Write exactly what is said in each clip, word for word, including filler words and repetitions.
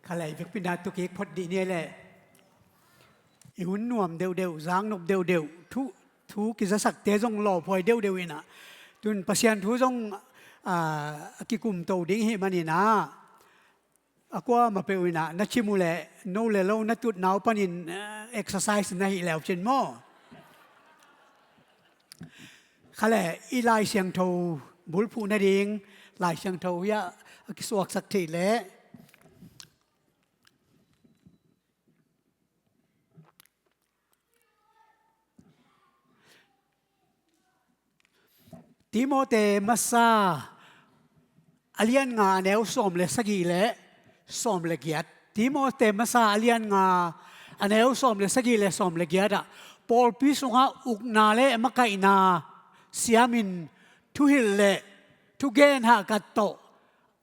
Kha lei vekpi na tukik phot dih ni leh, i hun nuam deuhdeuh, zang nop deuhdeuh, thu, thu kizasakte zong lawphuai deuhdeuh inah, tun Pasian thu zong, ah, a kikumto ding hi maninah, a kuamah peuh inah na cim uh leh no le lo na tutna uh panin, ah, exercise na hih leu cin maw? Kha leh i Lai Siangtho bulphuh nading Lai Siangtho hiah a kisuaksak theih leh, Timote masa a lian nga a neu sawm le sagih le sawm le giat. Timote masa a lian nga a neu sawm le sagih le sawm le giat ah, pawlpi sungah ukna le makaihna siamin thuhilh le thugen hahkat tawh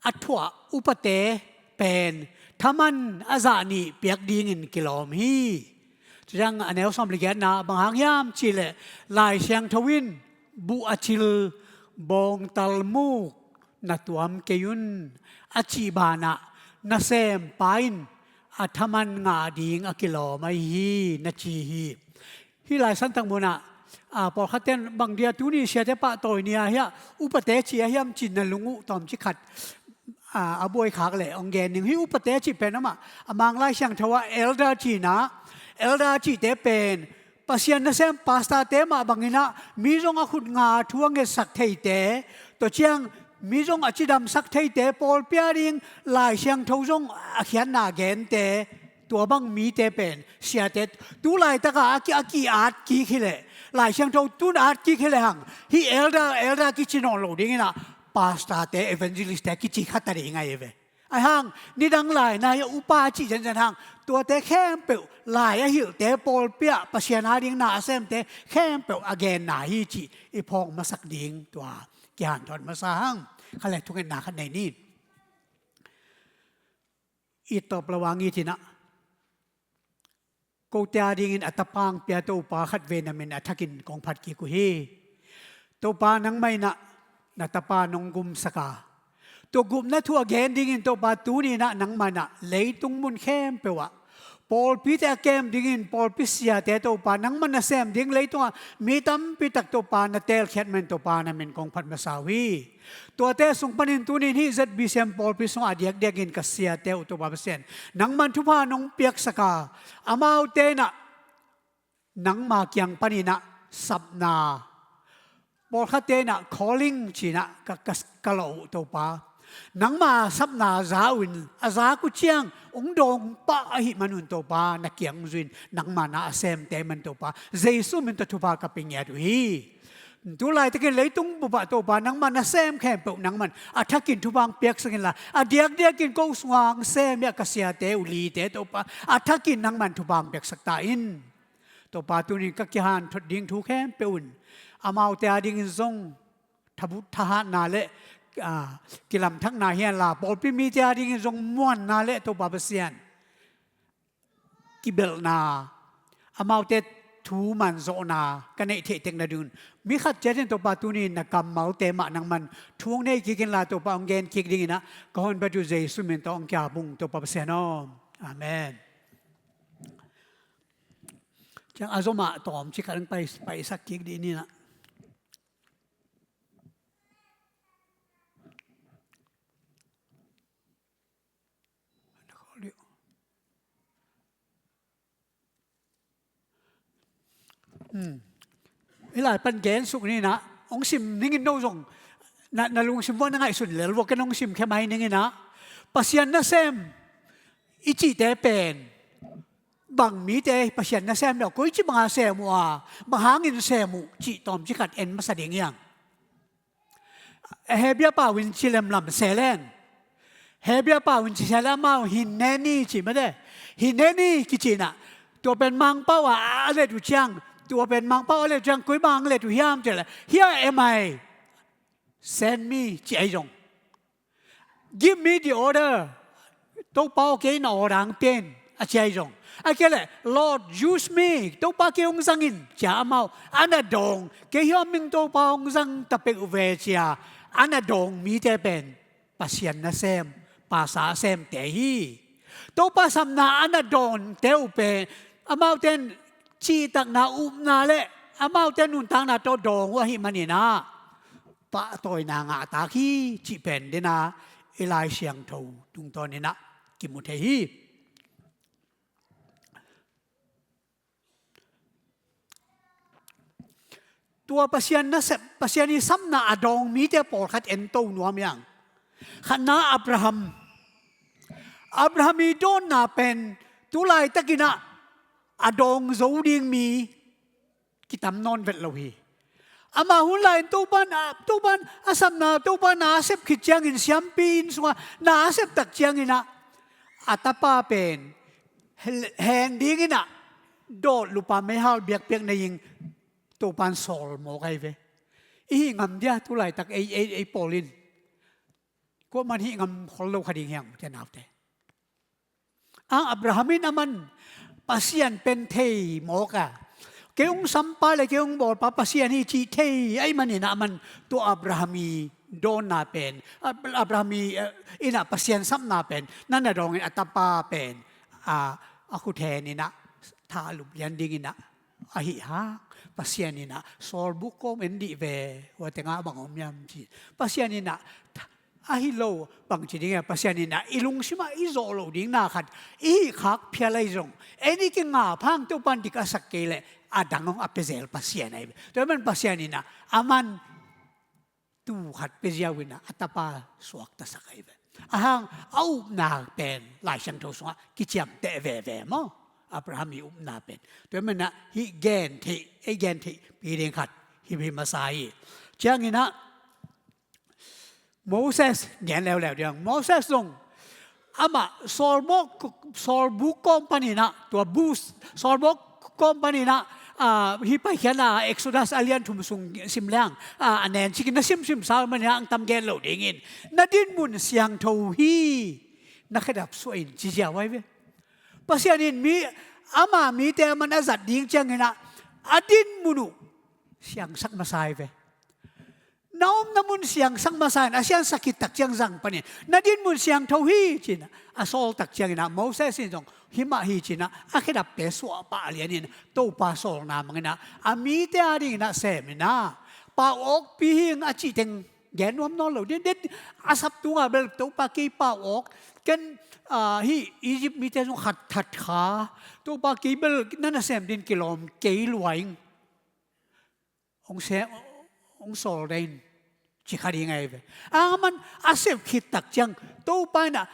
a thuah upate pen thaman a zah nih piak dingin kilawm hi. Cuciang a neu sawm le giatna bang hang hiam cihleh, Lai Siangtho in buh a cil bawngtal muk na tuam kei un, a cih banah nasempa in a thaman ngah ding a kilawm ahi hi, na ci hi. Hih lai santak munah, ah, pawlkhatte in bang dia tuni siate pahtawi ni-a hiah upate ci a hiam cin na lung uh tawmcik khat, ah, a buai khak leh hong gen ning. Hih upate cih pen amah a Mang Lai Siangtho ah elder cinah, elder cihte pen Pasian nasem pastorte mah banginah mi zong a khut nga thu a ngetsak theite, tua ciang mi zong a cidamsak theite, pawlpi a ding Lai Siangtho zong a khiatna gente, tua bang mite pen siate, tu laitaka a ki, a ki-at kik hileh, Lai Siangtho tun at kik hileh hang, hih elder, elder kici nawn lo dinginah pastorte, evangelistte kici khat a ding ahi ve. Ahi hang nidang lai na hi a upa cih zenzen hang, tuate khempeuh lai a hilhte, pawlpi ah Pasian a ding na a semte khempeuh a genna hi cih i phawk masak ding, tua kihanthawn masa hang. Kha le thungetna khat nei ni. It tawp lo a ngitinah, kote a dingin a tapa hong pia Topa khatvei na min a thakin kong phat kik uh hi. Topa nangmah inah na tapa nong gumsak a, tua gupna thu a gen dingin Topa tuni inah nangmah inah leitung mun khempeuh ah pawlpite a kem dingin pawlpi siate Topa nangmah na sem ding, leitungah mi tampi tak Topa na teelkhiat man Topa na min kong phat masa uh hi. Tuate sung panin tunin hih Z B C M pawlpi sungah a diakdiakin ka siate uh Topa Pasian, nangman thupha nong piaksak a, amaute inah nangma kiang paninah sapna, pawlkhatte inah calling cinah ka, ka, ka lawh uh Topa. Nangma sapna za uh in, a zak uh ciang hong dawng pah ahih manun Topa, na kiang zui in nangma na a semte man Topa, Jesu min tawh thupha ka pia ngiat uh hi. Tu laitakin leitung bupah Topa nangman a sem khempeuh nangman a thakin thupha hong piaksak inla, a diakdiakin ko sungah hong sem ia ka siate uh lite Topa, a thakin nangman thupha hong piaksak ta in. Topa tunin ka kihanthawn ding thu khempeuh un amaute a dingin zong thabu, thahatna le, ah, kilamthakna hi henla, pawlpi mite a dingin zong muanna le Topa Pasian kibelhna, amaute thu manzawhna ka neih theih tek nadingun, mi khat ciatin Topa tunin na kammalte mah nangman thu hong nei kik inla Topa hong gen kik dinginah ka honpatu Jesu min tawh hong kiap ung Topa Pasian aw. Amen. Ciang a zomah tawmcik khat hong pai, paisak kik dih ninah. Hmm. Hih lai pan gensuk ninah, hong sim ningin no zong na, na lungsim vuah na ngaihsun lel vuah ken hong simkhia mai ninginah, Pasian nasem i cihte pen bang mite Pasian nasem le uh, koici banga sem uh a, bang hangin sem uh cih tawmcik khat en masa ding hiang. Hebru pau in ci lemlam se leng, Hebru pau in ci se leng amau hineni ci mate. Hineni kici inah, tua pen Mangpau a a let uh ciang, tua pen Mangpau a let uh ciang koi bang a let uh hiam ci leh, here am I, send me ci ahi zong. Give me the order. Topa aw, kei na order hong pia in a ci ahi zong. A kei leh, Lord, use me. Topa, kei hong zang in cia amau a na dawng, kei hiam ming Topa hong zang ta peuh ve cia a na dawng mite pen Pasian nasem, pastor a semte hi. Topa sapna a na dawnte uh pen amaute in cihtakna, upna le amaute nuntakna tawh dawng uh ahih manin ah pahtawina ngahtak hi cih pen den a i Lai Siangtho tungtawnin ah kimu thei hi. Tua Pasian nasep, Pasian i sapna a dawng mite pawlkhat en to nuam hi hang. Khatna Abraham. Abraham i dawnna pen tu laitakin ah a dawng zo ding mi kitam nawn vet lo hi. Ama hun lai-in Topan, a, Topan a sapna, Topa na a sep khit ciangin siampi inn sungah na a sep tak ciangin ah a tapa pen hen dingin ah dawt lupa meihal biakpiak nei-in Topan sawl mawk ahi ve. I hih ngam dia tu laitak ei, ei, ei pawl in? Kuaman hih ngam khol lo kha ding hi hang, ute naute. A, Abraham in aman Pasian pen thei mawk a, kei hong sampa le kei hong bawlpa Pasian hi cih thei ahih manin ah aman tua Abraham i dawnna pen, Ab-, Abraham i, eh, in ah Pasian sapna pen na na dawngin a tapa pen, a, a khut henin ah thahlup lian dingin ah ahi hang, Pasian in ah sawlbuk kawm en dih ve, hua tengah bang om hiam ci. Pasian in ah, ahi lo, bangci ding e, Pasian in ah i lungsimah i zawh loh ding na khat i hih khak phial ahi zong, en i kinga phang Topan dik a sak kei leh a dang hong a pia zel Pasian ahi ve. Tua ahih man Pasian in ah aman tuu khat pia ziau in ah a tapa suaktasak ahi ve. A hang a upna pen Lai Siangtho sungah kiciamteh veve maw, Abraham i upna pen. Tua ahih man ah hih gen theih, ei gen theihpih ding khat hi, hi masa hi. Ciangin ah Moses gen leuleu ding. Moses zong amah sawlbawk, sawlbuk kawm panin ah, tua bus, sawlbawk kawm panin ah, ah, hih paikhiatna Exodus a lian thum sung sim leng, ah, a nen cikin na simsim sa manin ah hong tam gen lo dingin, na dinmun siangtho hi, na khedap suah in ci ziau ahi ve. Pasian in mi, ama mite aman a zat ding ciangin ah a dinmun uh siangsak masa ahi ve. Na omna mun siangsak masa in, a siangsak khit tak ciang zang panin na dinmun siangtho hi ci-in a sawl tak ciangin ah Moses in zong hih mah hi ci-in ah a khedapte suah pah lianin Topa sawlna mangin ah a mite a dingin ah semin ah, pau awkpi hi ing a cih teng gen nuam nawn lo ding. Den a sap tungah bel Topa kei pau awk, ken, ah, hih Egypt mite zong khat that kha, Topa kei bel na nasem dingin kilawm kei lua ing. Hong se, hong sawl dai in ci kha ding ahi ve. Aman a sep khit tak ciang Topa in ah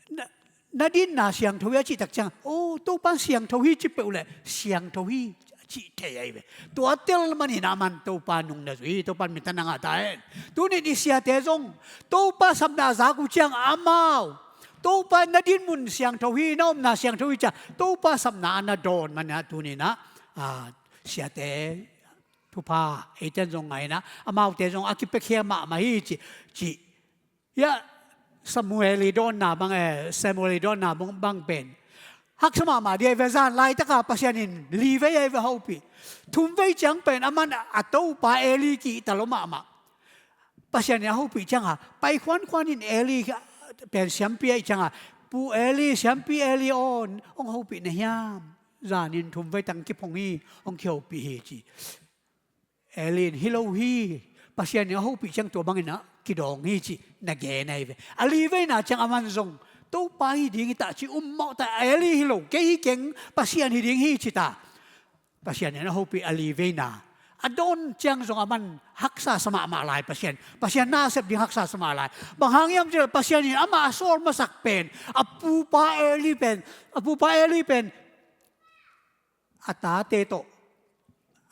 na, na dinna siangtho hi a cih tak ciang, oh, Topa siangtho hi ci peuh leh siangtho hi cih thei ahi ve. Tua tel manin ah aman Topa nung na zui, Topa in minthanna ngah ta hen. Tuni-in i siate zong Topa sapna a zak uh ciang amau, Topa in na dinmun siangtho hi, na omna siangtho hi ci-a Topa sapna a na dawn manin ah tuni-in ah, ah, siate thupha eite in zong ngah in ah, amaute zong a kipiakhia mahmah hi ci, ci. Hiah Samuel i dawnna bang, eh, Samuel i dawnna bang, bang pen haksa mahmah ding ahi ve. Zan laitaka Pasian in li vei ahi ve hopih. Thum vei ciang pen aman a topa Eli kihta lua mahmah. Pasian in a hopih cianga pai khuankhuan in Eli pen siampi ahih cianga, Pu Eli, siampi Eli aw, hong hopih na hiam? Zanin thum vei tang kiphong hi, hong kihopih hi ci. Eli in hi lo hi, Pasian in a hopih ciang tua bangin ah kidawng hi cih na gen ahi ve. A li veina ciang aman zong Topa hi ding hi ta ci um mawh ta, Eli hi lo, kei hi keng, Pasian hi ding hi ci ta. Pasian in a hopih a li veina a dawn ciang zong aman haksa sa mahmah lai Pasian. Pasian na a sep ding haksa sa mah lai. Bang hang hiam cih leh Pasian in amah a sawl masak pen, a pupa Eli pen, a pupa Eli pen a tate tawh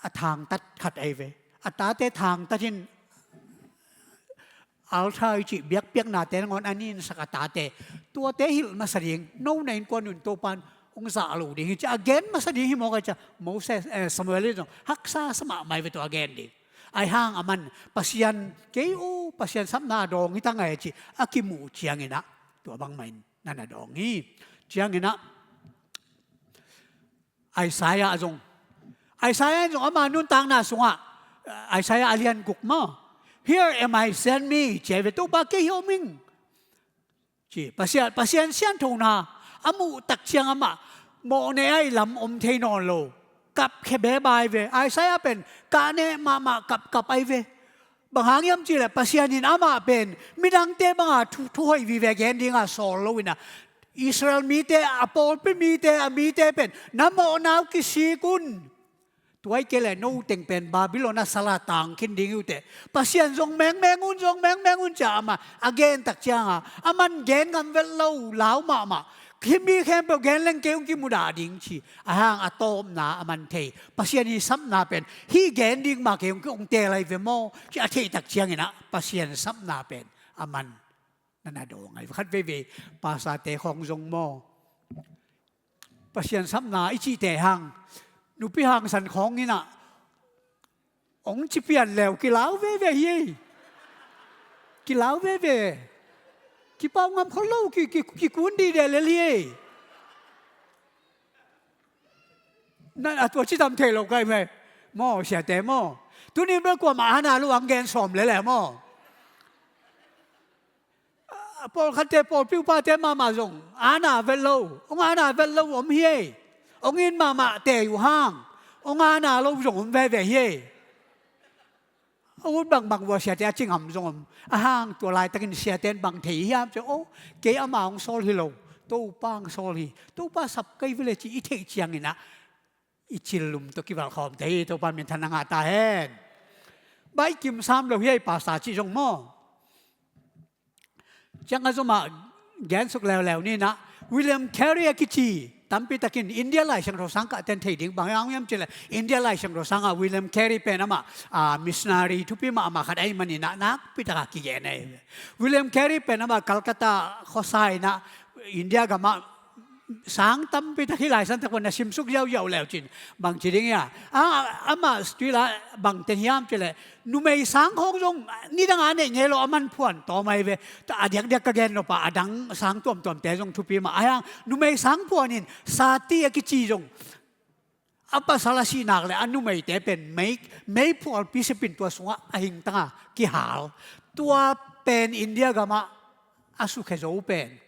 a thangtat khat ahi ve. A tate thangtat in altar i cih biakpiaknate nangawn a ninsak a tate, tuate hilh masa ding, no na innkuan un Topan hong zah lo ding hi ci a gen masa ding hi mawk a ci a Moses, eh, Samuel in zong haksa sa mahmah hi ve tua a gen ding. Ahi hang aman Pasian kei uh, Pasian sapna a dawng hi ta ngai a ci a kimuh ciangin ah tua bangmah in na na dawng hi. Ciangin ah Isaiah zong, Isaiah in zong ama nuntakna sungah, Isaiah a lian guk maw, "Here am I, send me," ci ahi ve. Topa kei hi om ing. Ci, Pasian, Pasian sianthona a muh tak ciang amah mawhneh aih lam om thei nawn lo. Kapkhia bebai ve. Isaiah pen kahne mahmah kapkap aih ve. Bang hang hiam cihleh Pasian in amah pen midangte banga thu, thu hoih vive gen dinga sawl lo ina, Israel mite, a pawlpi mite, a mite pen na mawhna uh kisik un. Tua hi kei leh no teng pen Babylon a sala tang khin ding hi uh teh. Pasian zong mengmeng un, zong mengmeng un cia amah a gen tak cianga, aman gen ngam vet lo, lau mahmah. Hih mi khempeuh gen leng kei hong kimudah ding ci. Ahang a tawpna a man thei. Pasian i sapna pen hih gen ding mah kei hong, hong teel ahi ve maw ci a theih tak ciangin ah Pasian sapna pen a man na na dawng ahi ve. Khat veivei pastorte khawng zong maw, Pasian sapna i cihte hang, nupi hangsan khawng inah hong ci pian leu kilau veve hi ei. Kilau veve. Kipau ngam khol lo, ki, ki, kikun dih deh lel hi ei. Na, a tua ci tam thei lo kai ve. Maw, siate maw. Tuni bel kuamah ana lo ang gen sawm lele maw. A pawlkhatte, pawlpi upate mahmah zong ana vet lo, hong ana vet lo om hi ei. Hong it mahmah tei uh hang hong ana lo zong om veve hi ei. A ut bangbang vua siate a ci ngam zong om. Ahang tua laitakin siate in bang thei hiam ci, aw, kei ama hong sawl hi lo, Topa hong sawl hi. Topa sap kei vele ci i theih ciangin ah i cil lum tawh kivalh khawm thei hi. Topa minthan a ngah ta hen. Bai kim sam lo hi ei, pastor cih zong maw. Ciang a zomah gensuk leuleu ni nah, William Carey a kici tampi takin India Lai Siangtho sang kah ten thei ding bang hang hiam cileh, India Lai Siangtho sangah William Carey pen amah, a, missionary thupi mahmah khat ahih manin ah nakpi takah kigen ahi. William Carey pen amah Calcutta khuasa inah India gamah sang tampi tak hi lai santak pan na simsuk ziauziau leu cin bang ci ding ia. A, amah tuila bang ten hiam cileh, numei sang khawng zong nidang a neih ngei lo a man phuan tawm ahi ve. A diakdiak ka gen nop a, a dang sang tuamtuamte zong thupi mah ahi hang, numei sang phuanin sati a kici zong a pasal a sih nak le a numeite pen mei, meiphualpi sipin tua sungah a hingtanga kihal. Tua pen India gamah a sukhia zo pen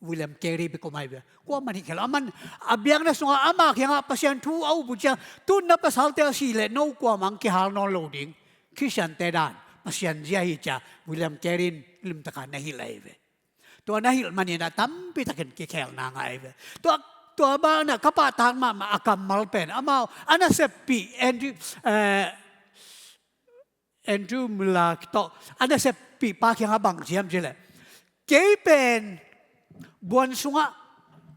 William Carey bek om ahi ve. Kuamah nih khel a man, a biakna sungah ama kiangah Pasian thu a up uh ciang, tun na pasalte a sih leh no kuamah ang kihal nawn lo ding. Khristiante dan Pasian zia hi cia William Carey in limtaka na hilh ahi ve. Tua na hilh manin a tampi takin kikhelna ngah ahi ve. Tua, tua banah ka pahtak mahmah a kammal pen amau a naseppih Andrew, eh, Andrew Miller tawh a naseppih pa kiangah bang ci hiam cileh, kei pen buan sungah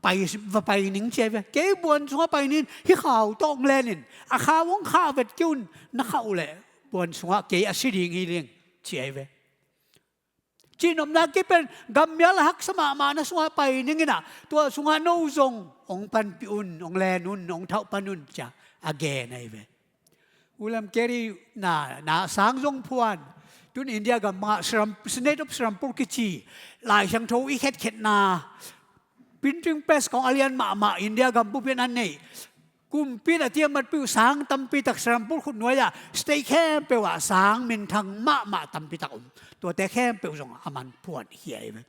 pai, va pai ning ci ahi ve. Kei buan sungah pai ning, hih khau tawh hong lenin a khau hong khah vet kei un, na khah uh leh buan sungah kei a si ding hi ling ci ahi ve. Cihnopna kei pen gammial a haksa mahmah na sungah pai ning inah, tua sungah no zong hong panpih un, hong len un, hong thauh pan un cia a gen ahi ve. William Carey na, na sang zong phuan. Tun India gam bangah Sram-, Synod of Serampore kici Lai Siangtho i khetkhetna printing press kong a lian mahmah India gam bup in an neih. Kumpi in a tiamatpih uh sang tampi tak Serampore khutnuai ah state khempeuh ah sang minthang mahmah tampi tak om. Tuate khempeuh zong a man phuan hi ahi ve.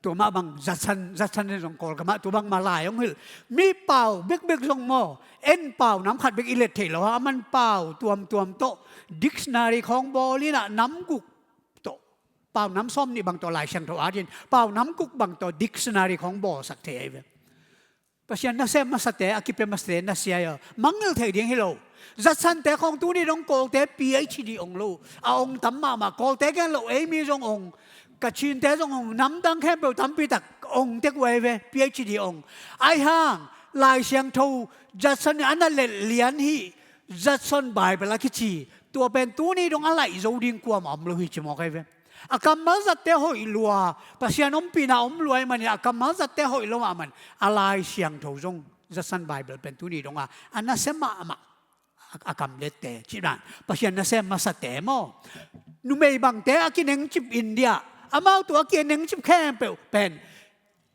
Tua mah bang Judson, Judson in zong Kawlgam ah tua bangmah lai hong hilh. Mi pau bekbek zong maw, en pau nam khat bek i let theih lo a, a man pau tuamtuam tawh dictionary khawng bawl inah nam guk tawh, pau nam sawm nih bang tawh Lai Siangtho at in pau nam guk bang tawh dictionary khawng bawlsak thei ahi ve. Pasian nasem masate, a kipia masate nasia hi a, mangngilh theih ding hi lo. Judson te khawng tuni dong Kawlte P H D ong lo. A ong tam mahmah, Kawlte gen lo, ei mi zong ong, Kachinte zong ong, namdang khempeuh tampi tak ong tek uh ahi ve, P H D ong. Ahi hang Lai Siangtho Judson in a na let lian hi, Judson Bible a kici, tua pen tuni dong a laih zo ding kuamah om lo hi ci mawk ahi ve. A kammal zatte hoih lua, Pasian ompihna om lua ahi manin a kammal zatte hoih lo ahih man a Lai Siangtho zong Judson Bible pen tuni dongah a nasia mahmah a, a kamlette cih dan Pasian nasem masate maw. Numei bangte a kinengcip India, amau tua a kinengcip khempeuh pen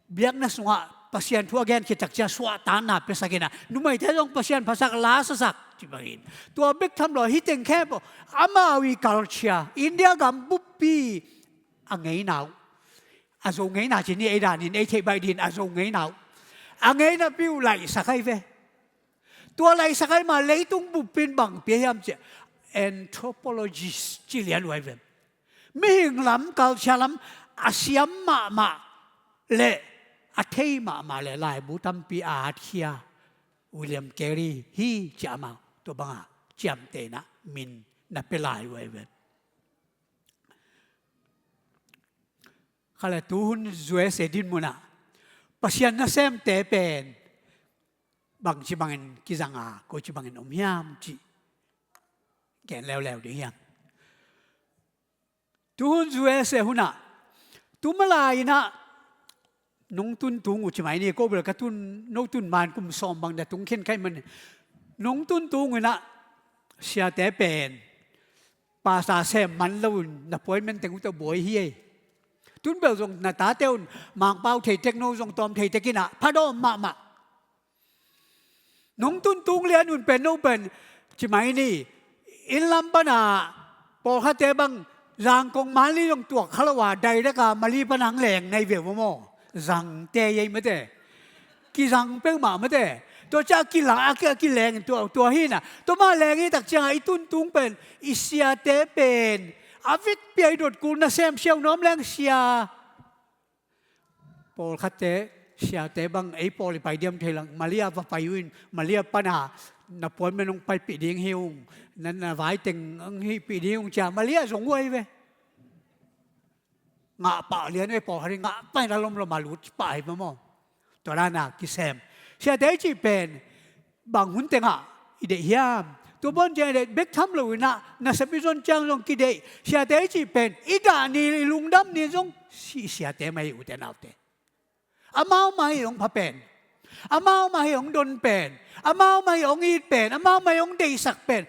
biakna sungah Pasian thu a gen khit tak ciang suahtakna piasak inah, numeite zong Pasian phasak, la sasak cih bangin. Tua bek tham lo, hih teng khempeuh amau i culture, India gam buppi a ngeina uh. A zo ngeina ci ni, ei danin ei theih baih dingin a zo ngeina uh. A ngeina pi uh laihsak ahi ve. Tua laihsak ahi mah leitung bup in bang pia hiam cih, anthropologist ci lian uh ahi ve. Mihing lam, culture lam a siam mahmah le a thei mahmah le laibu tampi a atkhia William Carey hi ci a, amau tua banga ciamtehna min na pia lai uh ahi ve. Kha le tuhun U S A dinmun ah Pasian nasemte pen bangci bangin kizang a, koici bangin om hiam cih gen leuleu ding hiam. Tuhun U S A hun ah, tu mah lai-in ah nong tun tung uh ci mai ni, ko bel ka tun, no tun man kum sawm bang na tung khin kha ahih manin, nong tun tung uh in ah siate pen pastor sem man lo in na appointment teng uh tawh buai hi ei. Tun bel zong na tate un Mangpau thei tek, no zong tawm thei tek in ah phadawm mahmah. Nong tun tung lian un pen no pen ci mai ni, inn lam pana pawlkhatte bang Zangkong Manli zong tuak kha lo a, direct a Mali pana hong leng na hi ve uh maw. Zangte ei mate. Kizang peuhmah mate. Tua ciang a kila, a ki, a kileng tua, tua hi na. Tua mah leng hi tak ciangin i tun tung pen, i siate pen a vekpi-a i dot kul nasem siau nuam leng sia. Pawlkhatte, siate bang ei pawl i pai diam thei lang, Mali ah va pai uh in, Mali ah pana na appointment hong paipih ding hi ung, na, na vaiteng hong hihpih ding hi ung ci a, Mali ah zong uh ahi ve. Ngah pah lian uh ei pawlkhat in, ngah pah in a lomlom a lut pah hi maw. Tua dan a kisem. Siate i cih pen bang hun tengah i deih hiam? Tua bang ciang i deih bek tham lo in ah, nasep i zon ciang zong kideih. Siate i cih pen i dah ni, i lungdam ni zong si, siate mah hi, ute naute. Amau mah hi hong pha pen. Amau mah hi hong don pen. Amau mah hi hong it pen. Amau mah hi hong deihsak pen.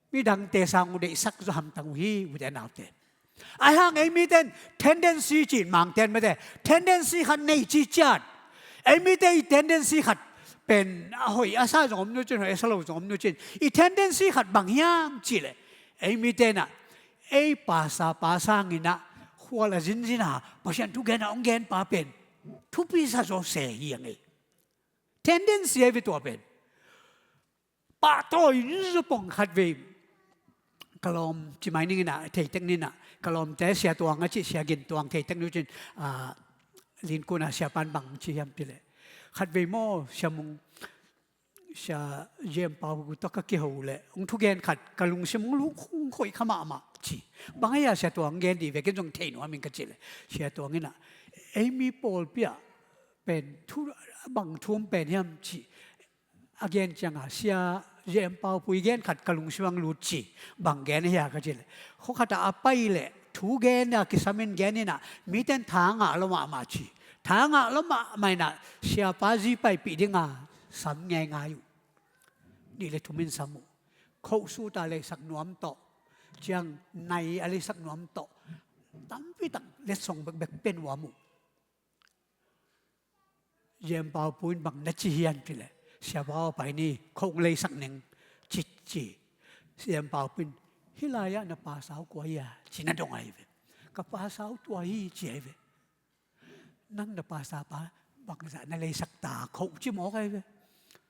Midangte sang uh deihsak zaw hamtang uh hi, ute naute. Ahi hang ei mite in tendency ci-in Mangte in mate, tendency khat nei ci ciat. Ei mite i tendency khat pen a hoih a sa zong om nu cin, hoih a sa lo zong om nu cin. I tendency khat bang hiam cih leh, ei mite in ah ei pastor pa sangin ah khual a zinzin a Pasian thu gen a hong gen pa pen thupi sa zaw se hi a ngei. Tendency ahi ve tua pen. Pahtawi zupong khatvei ka lawm ci mai ning in ah, thei tek ni in ah, ka lawmte Sia Tuang a cih, Sia Gin Tuang, thei tek ni uh cin, ah, Linkun a Sia Pan bang ci hiam cih leh, khatvei maw Sia Mung, Sia Jem Pau Gu tawh ka kiho leh hong thugen khat ka lungsim hong lu, hong khoih kha mahmah ci. Bang a hia Sia Tuang gen dih ve, ken zong thei nuam ing ka cih leh, Sia Tuang in ah ei mi pawlpi ah pen thu, bang thu om pen hiam cih a gen ciangin, Sia Jem Pau Pui gen khat ka lungsim ah hong lut ci. Bang gen a hia ka cih leh, khua khat ah a pai leh thu gen a kisam in gen in ah, mite in tha ngah lua mahmah ci. Tha ngah lua mahmah in ah, siapa zi paipih ding a sam ngeingai uh. Nih le thum in sam uh. Khohsut a leisak nuam tawh, ciang nai a leisak nuam tawh, tampi tak letsong bekbek pia nuam uh. Jem Pau Pui in bang na ci hiam cih leh, Sia Pau, pai ni, khoh hong leisak ning ci ci. Jem Pau Pui in, hih lai-ah na pastor uh kua hi a ci na dong ahi ve. Ka pastor uh tua hi ci ahi ve. Nang na pastor pa bangzah na leisak ta khoh ci mawk ahi ve.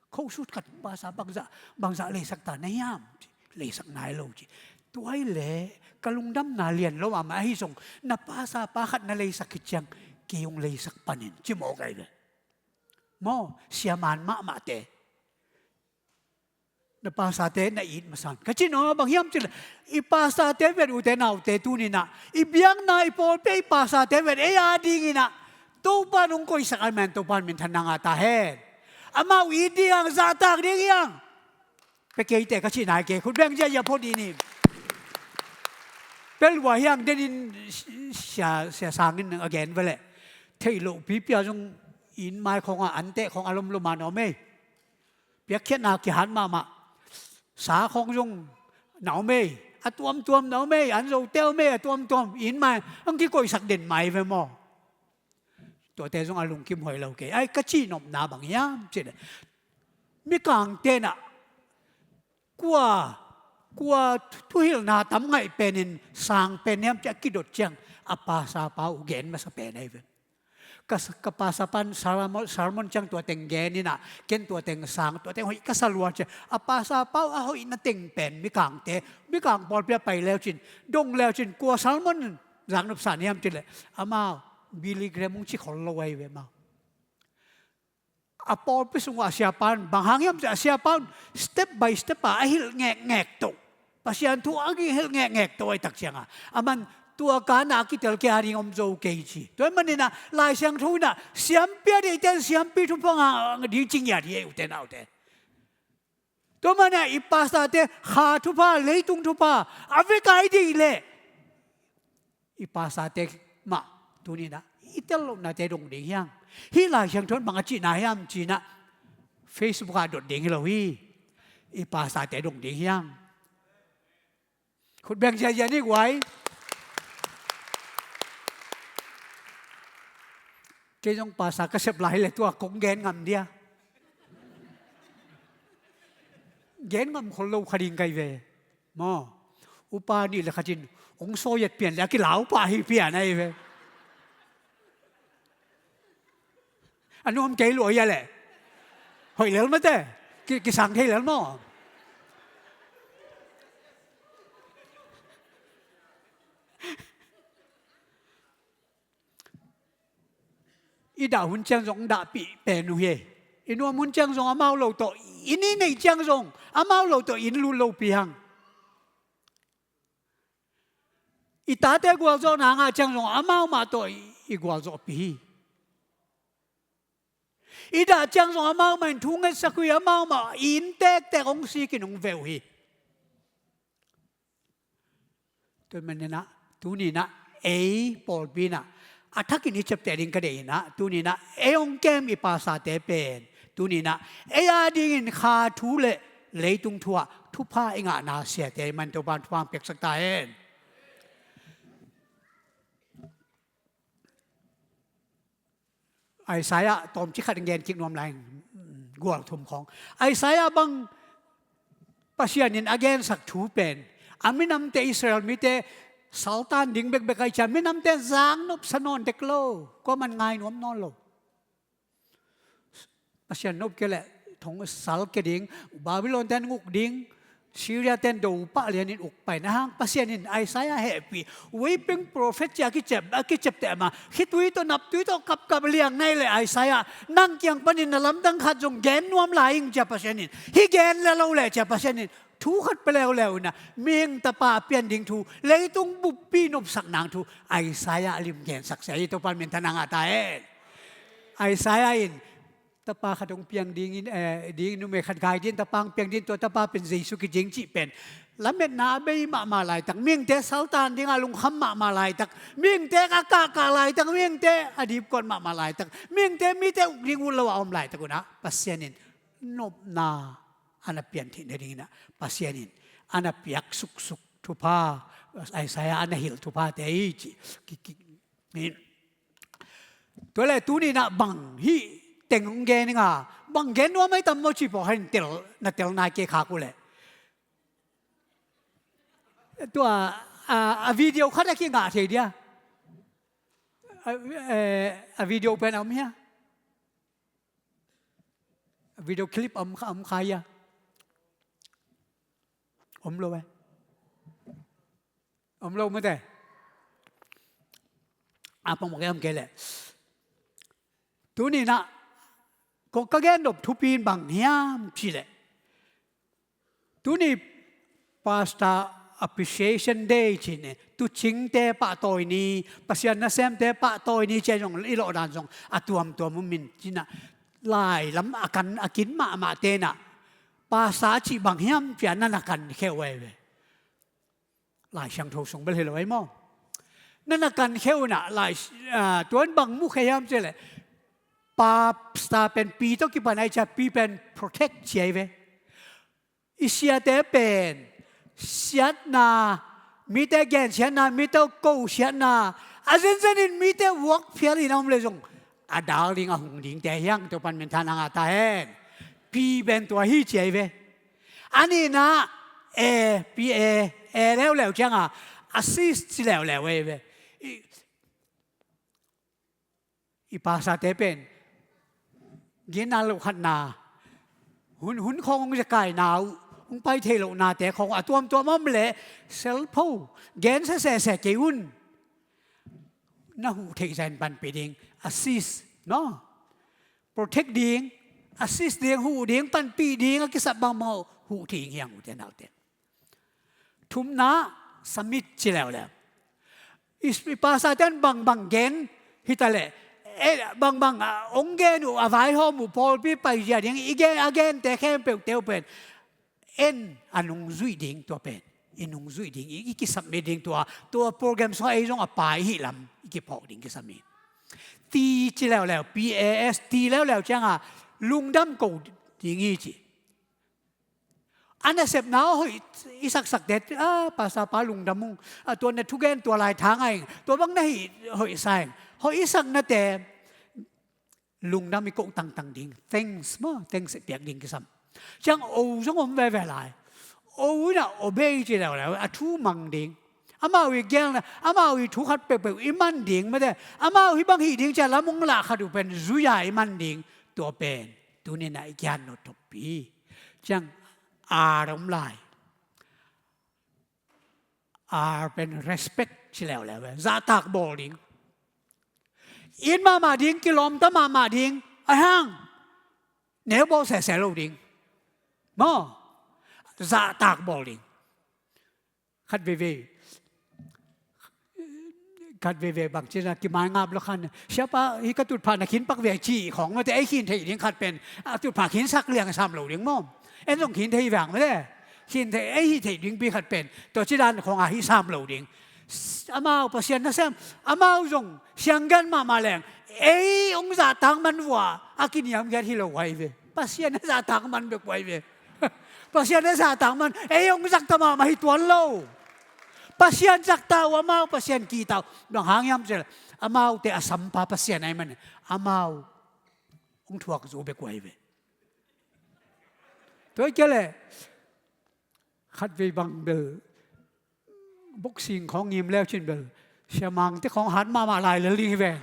Khohsut khat pastor bangzah, bangzah leisak ta na hiam ci. Leisak nai lo ci. Tua hi leh ka lungdamna lian lo mahmah ahi zong, na pastor pa khat na leisak khit ciang kei hong leisak pan in ci mawk ahi ve. Maw, sia man mahmahte. Na pastorte na it masa un ka cih nuam a, bang hiam cih leh, i pastorte vet, ute naute, tuni in ah i biakna, i pawlpi ah i pastorte vet ei a dingin ah Topa in hong koihsak ahih manin Topa in minthanna ngah ta hen. Amau it ding hiang, zahtak ding hiang. Pia kei teh ka cihna hi kei, khut beng ziahziah phot dih ni. Pia lua hiang, denin sia, sia sangin a gen ve leh, theih loh pipi a zong inn mai khawng ah anteh khawng a lomlom a na om ei. Piakkhiatna kihat mahmah. Sa khawng zong na om ei, a tuamtuam na om ei, an zote om ei, a tuamtuam, inn mai hong kikoihsak den mai ve maw. Tuate zong a lungkim hoih lo kei. Ai, ka cihnopna bang hiam cih leh, Mikangte in ah kua, kua thuhilhna tam ngaih penin sang pen hiam cih a kidot ciang, A pastor pa uh gen masa pen ahi ve. Ka, ka pastor pan sermon, sermon ciang tua teng gen in ah, ken tua teng sang, tua teng hoih ka sa lua ci a. A pastor pa uh a hoihna teng pen Mikangte, Mikang pawlpi ah pai leu cin, dong leu cin, kua sermon zaknop sa na hiam ci leh, amau Billy Graham hong ci khol lo ahi ve amau. A pawlpi sungah a siapa un, bang hang hiam cih leh a siapa un step by step a a hilh ngekngek toh, Pasian thu a kihilh ngekngek toh ahi tak ciangin, aman tua ka na a kitel kei a ding om zo kei ci. Tua ahih manin ah Lai Siangtho in ah siampi a deihte in siampi thupha ngah ding ci ngiat hi ei, ute naute. Tua manin ah i pastorte kha thupha, leitung thupha a vek a i deih leh, i pastorte mah tuni in ah i tel lohnate dong ding hi hang. Hih Lai Siangtho in bang a cihna hiam ci-in ah Facebook ah dot ding hi lo hi. I pastorte dong ding hi hang. Khut beng ziahziah ni guai. Kei zong pastor ka sep lai leh tua kong gen ngam dia. Gen ngam khol lo kha ding ka hi ve. Maw, upa nih le khat in hong sawi et pian leh a kilau pah hi pian ahi ve. A nuam kei lua hi a leh. Hoih lel mate. Ki, kisang thei lel maw. I dah hun ciang zong dahpih pen uh hi. I nuam hun ciang zong amau lo tawh, i nih neih ciang zong amau lo tawh in lut lopi hang. I tate gualzawhna ngah ciang zong amau mah tawh i gualzawhpih hi. I dah ciang zong amau mah in thu ngetsak uh hi, amau mah i inn tektek hong sik in hong veh uh hi. Tua manin ah tuni in ah ei pawlpi in ah a thakin i ciapteh ding ka deih in ah, tuni in ah ei hong kem i pastorte pen tuni in ah ei a dingin kha thu le leitung thu ah thupha i ngahna siate i man Topa'n thupha hong piaksak ta hen. Isaiah tawmcik khat in gen kik nuam lai, gual thum khawng. Isaiah bang Pasian in a gensak thu pen a minamte, Israel mite saltan ding bekbek ahi ciang minamte zaknop sa nawn dek lo, kuaman ngai nuam nawn lo. Pasian nop kei leh thong sal kia ding, Babylon ten nguk ding, Syria ten do pah lianin uk pai na hang Pasian in Isaiah hehpih, weeping prophet ci a kiciap, a kiciapteh mah, khitui tawh naptui tawh kapkap liang na hih leh Isaiah, nang kiang panin na lamdang khat zong gen nuam lai ing ci a Pasian in, hih gen le lo leh ci a Pasian in thu khat pia leuleu in ah, mihing tapa a pian ding thu, leitung buppi nopsak nang thu Isaiah a lim gensak sia hi. Topa'n minthanna ngah ta hen. Isaiah in tapa khat hong piang dingin, eh, ding, numei khat gai dingin tapa hong piang dingin, tua tapa pen Jesu kici ing cih pen lametna a bei mahmah laitak, mihingte saltan dingah lungkham mahmah laitak, mihingte a kahkah laitak, mihingte a dipkuat mahmah laitak, mihingte mite uk ding ut lo a om laitak un ah Pasian in nopna a na piantheih nadingin ah Pasian in a na piak suksuk thupha, Isaiah a na hilh thuphate hi cih ki, ki, Tua leh tuni in ah bang hih teng hong gen ing a, bang gen nuam ahi tam maw cih pawlkhat in tel, na tel nai kei khak uh leh. Tua, a, a video khat a kingah thei dia. A, eh, a video pen a om hia? A video clip a om kha, a om kha hia? Om lo eh. Om lo mate. A pang mawk em kei leh. Tuni in ah ko ka gen nop thupi in bang hiam cih leh, tuni Pastor Appreciation Day ci-in, tuucingte pahtawi ni, Pasian nasemte pahtawi ni ci-a zong i lawhdan zong a tuamtuam om in ci-in ah, lai lam a kan a kin mahmahte in ah pastor a cih bang hiam ci-a na na kankhia uh ahi ve. Lai Siangtho sung bel hi lo ahi maw? Na na kankhia uh in ah, lai, ah, tua in bang mukhia hiam cih leh, pastor pen pi tawh kipan ahi ciang pi pen protect ci ahi ve. I siate pen siatna, mite gensiatna, mite kosiatna, a zenzen in mite uak phial in a om leh zong a dal ding a hung dingte hi hang, Topa'n minthanna ngah ta hen. Pi pen tua hi ci ahi ve. A nihna, e, pi e, e leuleu ciangin assist ci leuleu ahi ve. I, i pastorte pen ginna lo khatna, hun, hun khawng hong zakaina uh, hong pai thei lohnate khawng a tuamtuam om leh selpho, gensa sese kei un. Na huh theih zah in panpih ding, assist, no? Protect ding, assist ding, huh ding, panpih ding, a kisap bangbang uh huh thei ing hi hang, ute naute. Thumna, submit ci leuleu. I, i pastorte in bangbang gen hi ta leh, eh, bangbang, ah, hong gen uh, a vaihawm uh, pawlpi paizia ding i gen, a gente khempeuhte uh pen en, a nungzuih ding, tua pen i nungzuih ding, i, i kisubmit ding, tua, tua program sungah ei zong a pai hi lam i kiphawk ding kisam hi. Ti ci leuleu, P A S, ti leuleu ciangah lungdam ko ding hi ci. A nasepna hoih i saksakte, a, pastor pa lungdam ung, a, tua na thugen tua lai thang aing, tua bang na hih hoih sa ing. Hoih i saknate lungdam i koh tangtang ding. Thanks maw, thanks i piak ding kisam. Ciang o zong om veve lai. O in a obey ci leuleu, a thu mang ding. Amau i gelna, amau i thu khat peuhpeuh i man ding mate. Amau hih bang hih ding ci a lam hong lah khat uh pen zui-a i man ding. Tua pen tuni-in a i kihan nop thuppi. Ciang R om lai. R pen respect ci leuleu e. Zahtak bawl ding. It mahmah ding, kilawmta mahmah ding. Ahih hang neu bawl sese lo ding. Maw? Zahtak bawl ding. Khat veivei, khat veivei bang ci na, kimaingap lo khan, siapa, hih ka tutphah na khin pak ve ci khawng mate, ei khin theih ding khat pen, a, tutphah khin sak liang sam lo ding maw? En zong khin thei vang mate. Khin thei, ei hih theih dingpi khat pen tua ci dan khawng a hih sam lo ding. Amau Pasian nasem, amau zong sianggen mahmah leng, ei hong zahtak man vua a kiniamkhiat hi lo uh ahi ve. Pasian a zahtak man bek uh ahi ve. Pasian a zahtak man, ei hong zakta mahmah hi tuan lo. Pasian zakta uh, amau Pasian kihta uh. Bang hang hiam cih leh amaute a sampa Pasian ahih manin amau hong thuak zo bek uh ahi ve. Tua hi kei leh khatvei bang bel boxing khawng ngim leu cin bel Sia Mangte khawng hat mahmah lai lel ding hi ve.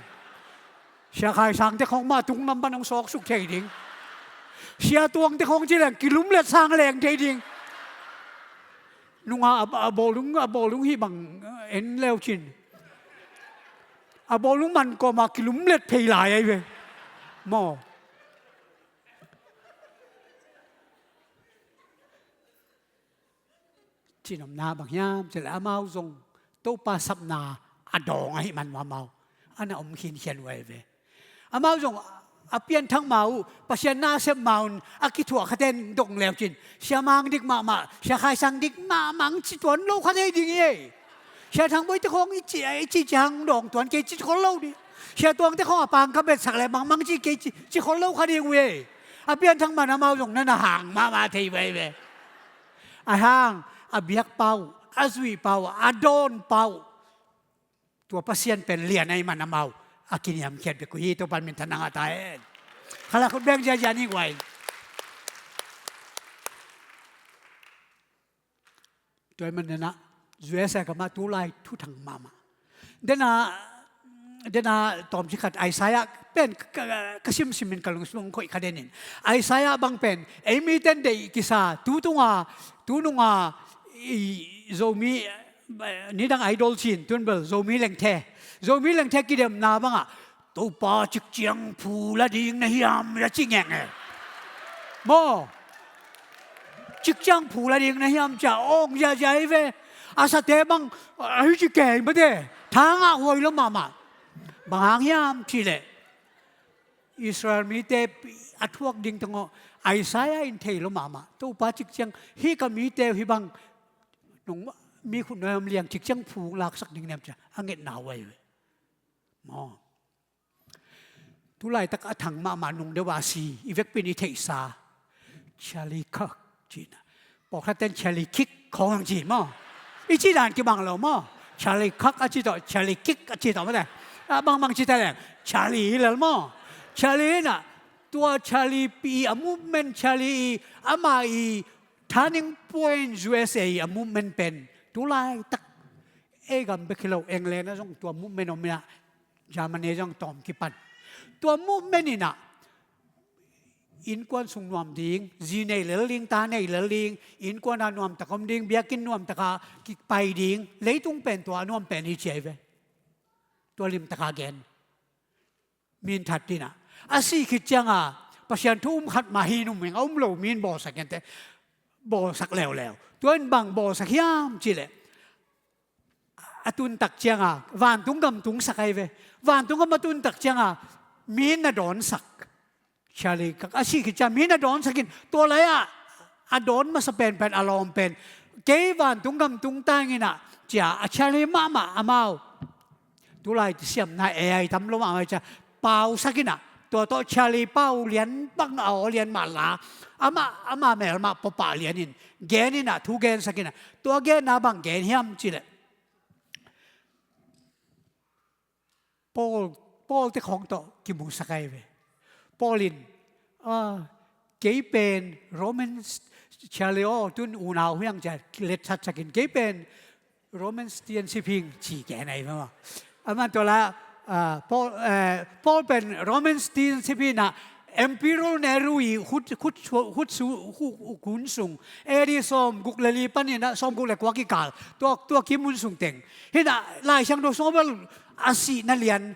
Sia Khai Sangte khawng mah tung lam pan hong sawksuk thei ding. Sia Tuangte khawng ci leng kilumlet sang leng thei ding. Nunga a, a bawlung, a bawlung hih bang en leu cin a bawlung man kawmah kilumlet phei lai ahi ve. Maw? Cihnopna bang hiam cih leh amau zong Topa sapna a dawng ahih man uh amau a na om khinkhian uh ahi ve. Amau zong a pianthak ma uh, Pasian na a sep ma un a kithuah khaten dong leu cin Sia Mang dik mahmah, Sia Khai Sang dik mahmah ci tuan lo kha thei ding hi ei. Sia Thang Bawi te khawng i ci, i ci ciang dawng tuan kei ci khol lo ding. Sia Tuang te khawng a pang ka betsak leh bangmang ci kei ci, ci khol lo kha ding uh ei. A pianthak man amau zong na na hang mahmah thei uh ahi ve. A hang, a biak pa uh, a zuih pa uh, a dawn pa uh, tua Pasian pen lian ahih man amau a kiniamkhiat bek uh hi. Topa'n minthanna ngah ta hen. Khala khut beng ziazia ni guai. Tua ahih man dena U S A gam ah tulai thuthang mahmah. Dena, dena tawmcik khat Isaiah pen ka, ka, ka simsim in ka lungsim hong khoih kha den in. Isaiah bang pen ei miten deih kisa, tu tunga, tu nunga i Zomi, eh, nidang Idol cin, tun bel Zomi lengthe. Zomi lengthe kidemna bangah Topa cikciang phu la ding na hiam, a ci ngeng e. Maw? Cikciang phu la ding na hiam ci a awng ziazia hi ve. A sate bang, a hi ci kei mate. Thangah huai lo mahmah. Bang hang hiam cih leh Israel mite a thuak ding tengah Isaiah in thei lo mahmah. Topa cikciang hih ka mite uh hih bang nong mi khut nuai om liang cikciang phu laksak ding na hiam ci a ngetna huai ve. Maw? Tulaitak a thang mahmah nung deuh a si, i vekpi in i theihsa Charlie Kirk cihna. Pawlkhat ten Charlie Kirk khawng ci maw? I cih dan kibang lo maw? Charlie Kirk a ci tawh, Charlie Kirk a ci tawh maw te? A bangbang ci ta leng Charlie hi lel maw? Charlie in a, tua Charlie i a movement, Charlie i ama i turning point U S A i a movement pen tulaitak Ei gam bek hi lo, England ah zong tua movement om inah, Germany zong tawm kipan. Tua movement inah innkuan sung nuam ding, zi nei lel ding, ta nei lel ding, innkuan ah nuamtak om ding, biakinn nuamtak ah kipai ding, leitung pen tua a nuam pen hi ci ahi ve. Tua limtak a gen min that inah, a sih khit cianga Pasian thu um khat mah hi nung ming a um lo min bawlsak gente, bawlsak leuleu. Tua in bang bawlsak hiam cih leh, a tuntak cianga vantung gam tungsak ahi ve. Vantung gam a tuntak cianga mi na dawnsak. Charlie Kirk a sih khit cianga mi na dawnsak in, tua lai-ah a dawn masa penpen a lawm pen, kei vantung gam tungtang inah cia a Charlie mahmah amau. Tulai siamna A I tam lo mahmah cia pausak inah, tua tawh Charlie pau lian bang a aw lian mah la, amah, amah mel mah pawpah lian in gen inah, thu gensak inah, tua genna bang gen hiam cih leh, Paul, Paul te khawng tawh kimusak ahi ve. Paul in, ah, kei pen Romans, Charlie aw, tun unau hiang cia letsatsak in, kei pen Romans tiansi phing ci gen ahi ve maw. Aman tua la, ah, Paul, eh, Paul pen Romans tiansi phing ah Emperor Nero i khut, khut, khut, khut su, khut, khut sung, A D sawm guk le li panin ah sawm guk le kua kikal, tua, tua kimun sung teng. Hinah Lai Siangtho sung a bel a sihna lian,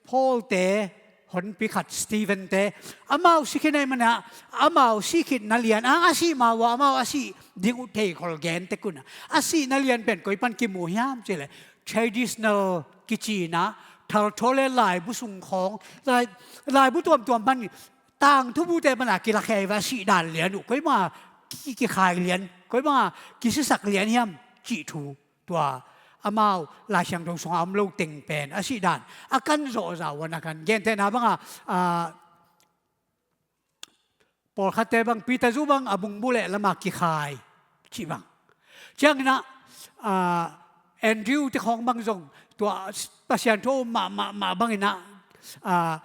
Paul te honpi khat, Stephen te, amau si khin ahi manah, amau si khitna lian, a, a sih ma uh a, amau a sih ding uh thei khol gen tek un a, a sihna lian pen koi pan kimu hiam cih leh, traditional kici inah, thalthaw le laibu sung khawng, lai, laibu tuamtuam pan, tangthubute pan a kilakhia hi ve, a sih dan lian uh, koi bang a ki, kikhai lian, koi bang a kisisak lian hiam cih thu. Tua amau Lai Siangtho sungah a om lo teng pen a sih dan a kan zawhzah uh a, na kan gentehna banga, a, pawlkhatte bang Peter zu bang a bungbuh le lama kikhai cih bang. Cianginah, a, Andrew te khawng bang zong tua Pasian thu mah, mah, mah banginah, a,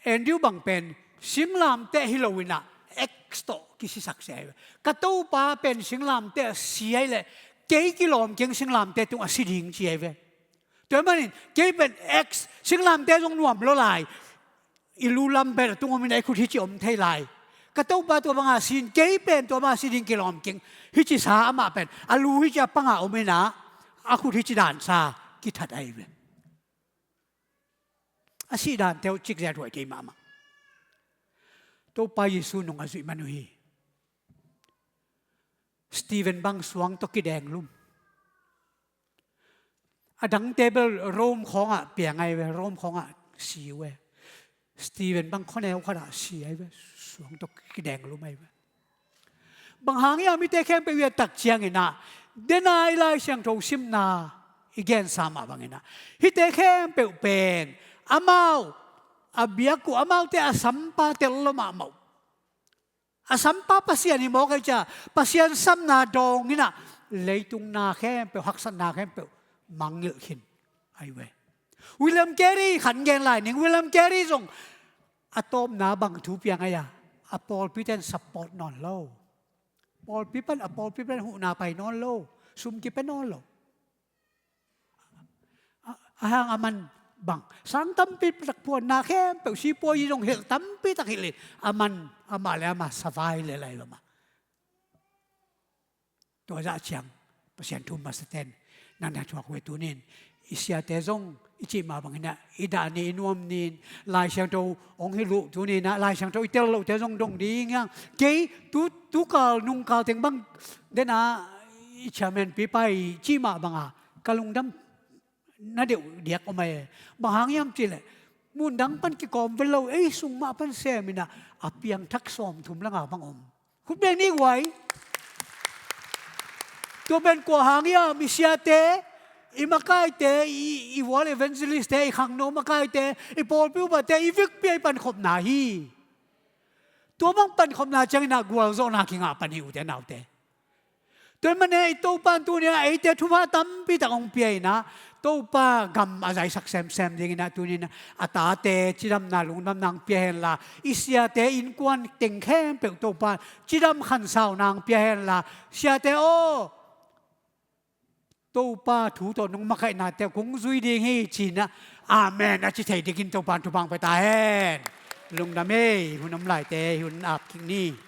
Andrew bang pen singlamteh hi lo inah, X tawh kisisak sia hi ve. Ka Topa pen singlamteh a si ahi leh kei kilawm keng singlamteh tungah si ding ci ahi ve. Tua hi manin kei pen X, singlamteh zong nuam lo lai, i lu lam pen a tung om inah i khut hici om thei lai. Ka Topa tua banga si in, kei pen tua banga si ding kilawm keng. Hici sa amah pen a lu hici a panga om inah a khut hici dansa kithat ahi ve. A sih dante uh cikzet huai thei mahmah. Topa Jesu nung a zuih man uh hi. Stephen bang suang tawh kidenglum. A dangte bel Rome khawngah piang ahi ve, Rome khawngah si uh e. Stephen bang khuaneu khatah si ahi ve, suang tawh kidenglum ahi ve. Bang hang hiam hite khempeuh i et tak cianginah, dena i Lai Siangtho simna i gensa mah banginah, hite khempeuh pen amau a biak uh, amaute a sampa tel lo mahmah uh. A sampa Pasian hi mawk ahi cia, Pasian samna dawng inah leitung na khempeuh, haksatna khempeuh mangngilh khin ahi ve. William Carey khan gen lai ning, William Carey zong a tawpna bang thu piang ahi a, a pawlpite in support nawn lo. Pawlpi pan, a pawlpi pan huhna pai nawn lo, sum kipia nawn lo. A, a hang a man bang sang tampi tak phuanna khempeuh, sipuai zong hilh tampi tak hilh in, a man amah le amah savai le lai lo mah. Tua zah ciang Pasian thu masaten na na thuak uh e. Tunin i siate zong i cih mah banginah i dah ni, i nuam ni in, Lai Siangtho hong hilh uh tuninah Lai Siangtho i tel lohte zong dong ding hiang. Kei tu, tukal nungkal teng bang dena i chairman pipa i cih mah banga ka lungdam na deuh diak om ahi. Bang hang hiam cih leh, mundang pan kikhawm vet lo, ei sung mah pan sem inah a piangthak sawmthum le nga bang om. Khut beng ni guai. Tua pen kua hang hiam, i siate, i makaite, i, i world evangelist te, i khangno makaite, i pawlpi upate, i vekpi-a i pankhopna hi. Tua bang pankhopna cianginah gualzawhna kingah pan hi, ute naute. Tua hi mane i Topa in tuni-ah eite thupha tampi tak hong pia inah, Topa gam a zaisak semsem dinginah tuninah a tate cidamna lungdamna hong pia henla, i siate innkuan teng khempeuh Topa cidam khansauna hong pia henla, siate aw, Topa thu tawh nong makaihnate uh kong zui ding hi, ci-in ah amen a ci thei dingin Topa in thupha hong pia ta hen. Lungdam ei. Hun om laite hun ap kik ni.